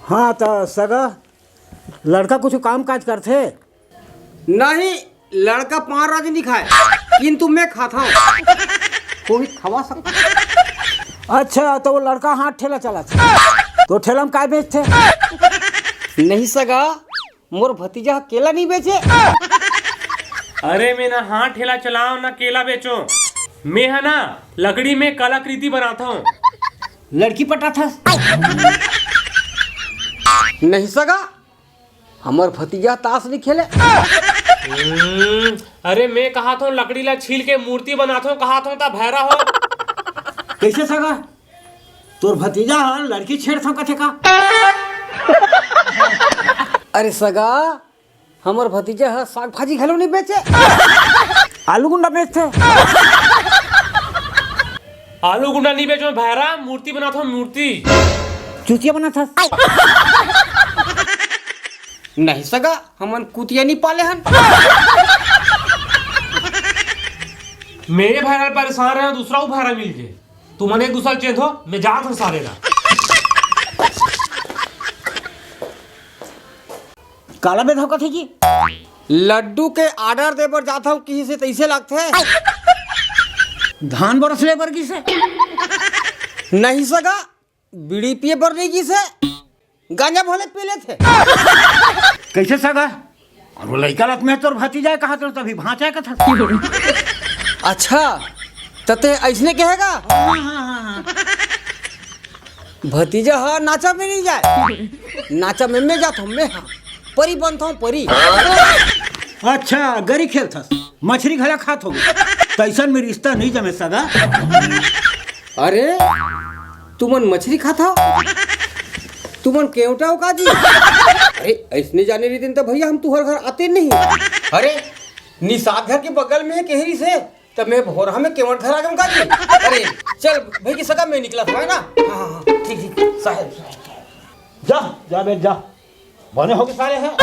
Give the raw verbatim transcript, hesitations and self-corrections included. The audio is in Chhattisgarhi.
हाँ, त सगा, लड़का कुछ काम काज करथे? नहीं, लड़का पान राज नहीं खाए, किंतु मैं खाता हूँ। कोई खवा सकता? अच्छा, तो वो लड़का हाथ ठेला चलाथे, तो ठेला में काय बेचथे? नहीं सगा, मोर भतीजा ह केला नहीं बेचे। अरे, मैं ना हाथ ठेला चलाओ ना केला बेचो, मैं है ना लकड़ी में कलाकृति बनाता हूँ। लड़की पटाथस? नहीं सगा, हमर भतीजा ताश नहीं खेले। हम्म, अरे मैं कहा था लकड़ी ला छील के मूर्ति बना था, कहा था ता भैरा हो। कैसे सगा? तोर भतीजा ह लड़की छेड़थव कथे का? अरे सगा, हमर भतीजा ह साग भाजी घलो नहीं बेचे। आलू गुंडा बेचथे। आलू गुंडा नहीं बेचो भैरा, मूर्ति बनाथो मूर्ति। चुतिया बनाथस। नहीं सगा, हमन कुतिया नहीं पाले हन। मैं भैरा परेशान रहे, दूसरा वो भैरा मिल गए। तुमन एक दूसरा चेंज हो, मैं जात हूँ सारे ला। काला बेधव कथे जी? लड्डू के ऑर्डर दे बर जात हूँ, किही से तैसे लगथे। धान बरस ले बर गिसे? नहीं सगा, बीड़ी पिए बर नहीं गिसे, गांजा भले पी लेथे। कैसे सगा? और वो लइका लत में तोर भतीजा है, कहा तो तभी भांचा है कथा। अच्छा, त ते ऐसने कहेगा? हाँ, हाँ, हाँ, हाँ। भतीजा हा नाचा में नहीं जाए, नाचा में मैं जात हूँ, मैं हाँ परी बनता हूँ, परी। अच्छा, गरी खेलथस, मछरी घला खात होगे, तैसन में रिश्ता नहीं जमे सगा। अरे, तुमन मछरी खाता? तुमन केवटा हो का जी? अरे, ऐसने जाने रही दिन त भैया हम तुहर घर आते नहीं। अरे, निषाद घर के बगल में है केहरी से, तब मैं भोरहा में केवट घर आ गया का जी? अरे, चल भाई की सगा मैं निकला था, है ना? हाँ, हाँ, हाँ, ठीक, ठीक, साहेब, साहेब। जा, जा बे, जा। बने होगे सारे हैं।